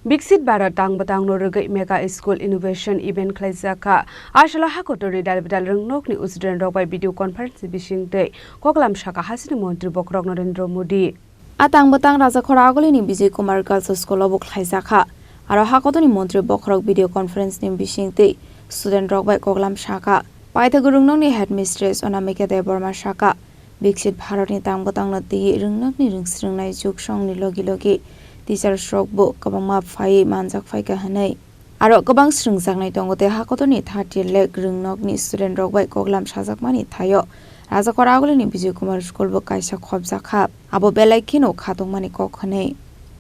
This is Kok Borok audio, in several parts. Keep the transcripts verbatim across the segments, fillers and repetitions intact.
Biksit Bharat tang bwtangno rwgwi mega school innovation event khlaijak kha. Aswla hakotorni dal bidal rwngnokni student rok bai video conference ni bisingtwi koklam sakha hasini montri bokhorok Narendra Modi. A tang bwtang Rajakhor Agulini Vijay Kumar Girls School o bo khlaijak kha. Aro hakotorni montri bokhorok video conference ni bisingtwi student rok bai koklam sakha. Paithak rwngnokni headmistress Anamika Debbarma sakha, Biksit Bharatni tang bwtangno twiwi rwngnokni rwngsrwngnai jug songni logi logi teachers rok bo kwbangma phaiwi manjak phaikha hwnwi. Aro kwbang srwngjaknai tongo tei hakotorni thirty lakh rwngnokni student rok bai koklam sajakmani thaio Rajakhor Agulini Vijay Kumar School bo kaisa khopjak kha, abo belai kheno khatungmani kok hwnwi.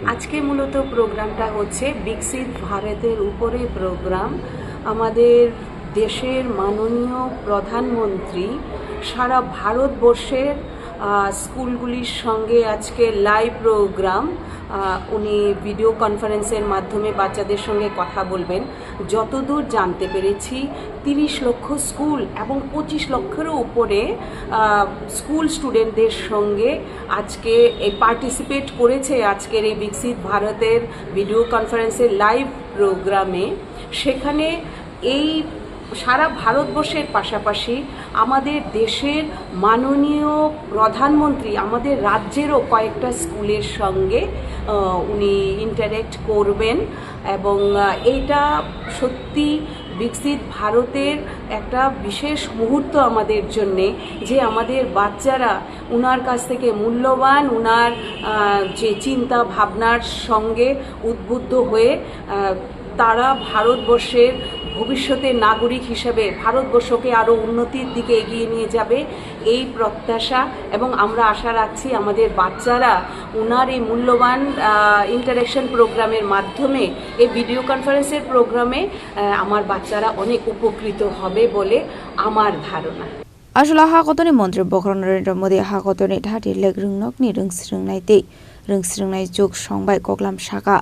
আজকে মূলত প্রোগ্রামটা হচ্ছে বিকশিত ভারতের উপরে প্রোগ্রাম। আমাদের দেশের মাননীয় প্রধানমন্ত্রী সারা ভারতবর্ষের, আহ, স্কুলগুলির সঙ্গে আজকে লাইভ প্রোগ্রাম, আহ, উনি ভিডিও কনফারেন্সের মাধ্যমে বাচ্চাদের সঙ্গে কথা বলবেন। যতদূর জানতে পেরেছি, তিরিশ লক্ষ স্কুল এবং পঁচিশ লক্ষেরও উপরে, আহ, স্কুল স্টুডেন্টদের সঙ্গে আজকে এই পার্টিসিপেট করেছে আজকের এই বিকশিত ভারতের ভিডিও কনফারেন্সের লাইভ প্রোগ্রামে। সেখানে এই সারা ভারতবর্ষের পাশাপাশি আমাদের দেশের মাননীয় প্রধানমন্ত্রী আমাদের রাজ্যেরও কয়েকটা স্কুলের সঙ্গে, আহ, উনি ইন্টারঅ্যাক্ট করবেন এবং, আহ, এইটা সত্যি বিকশিত ভারতের একটা বিশেষ মুহূর্ত আমাদের জন্যে, যে আমাদের বাচ্চারা ওনার কাছ থেকে মূল্যবান, ওনার, আহ, যে চিন্তা ভাবনার সঙ্গে উদ্বুদ্ধ হয়ে, আহ, তারা ভারতবর্ষের ভবিষ্যতের নাগরিক হিসেবে ভারতবর্ষকে আরও উন্নতির দিকে এগিয়ে নিয়ে যাবে, এই প্রত্যাশা। এবং আমরা আশা রাখছি আমাদের বাচ্চারা ওনার এই মূল্যবান, আহ, ইন্টারঅ্যাকশন প্রোগ্রামের মাধ্যমে, এই ভিডিও কনফারেন্সের প্রোগ্রামে, আহ, আমার বাচ্চারা অনেক উপকৃত হবে বলে আমার ধারণা। Aswla hakotorni montri bokhorok Narendra Modi hakotorni thirty lakh rwngnokni rwngsrwngnai tei rwngsrwngnai jug song bai koklam sakha.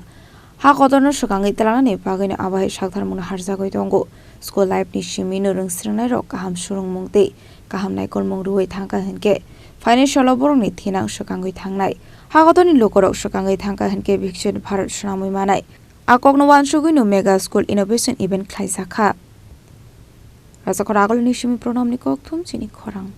Hakotorno swkangwi twlangnani bagwino abohai saktharmungno harjagwi tongo. School life ni simino rwngsrwngnairok kaham swrwngmung tei kaham naikolmung rwui thangkha hinkhe financial o borokni thinang swkangwi thangnai. Hakotorni lukurok swkangwi thangkha hinkhe Biksit Bharat swnamwi manai. A kokno uansugwino mega school innovation event khlaijakha. Rajakhor Agulini simi Pranamni kokthum chini khorang.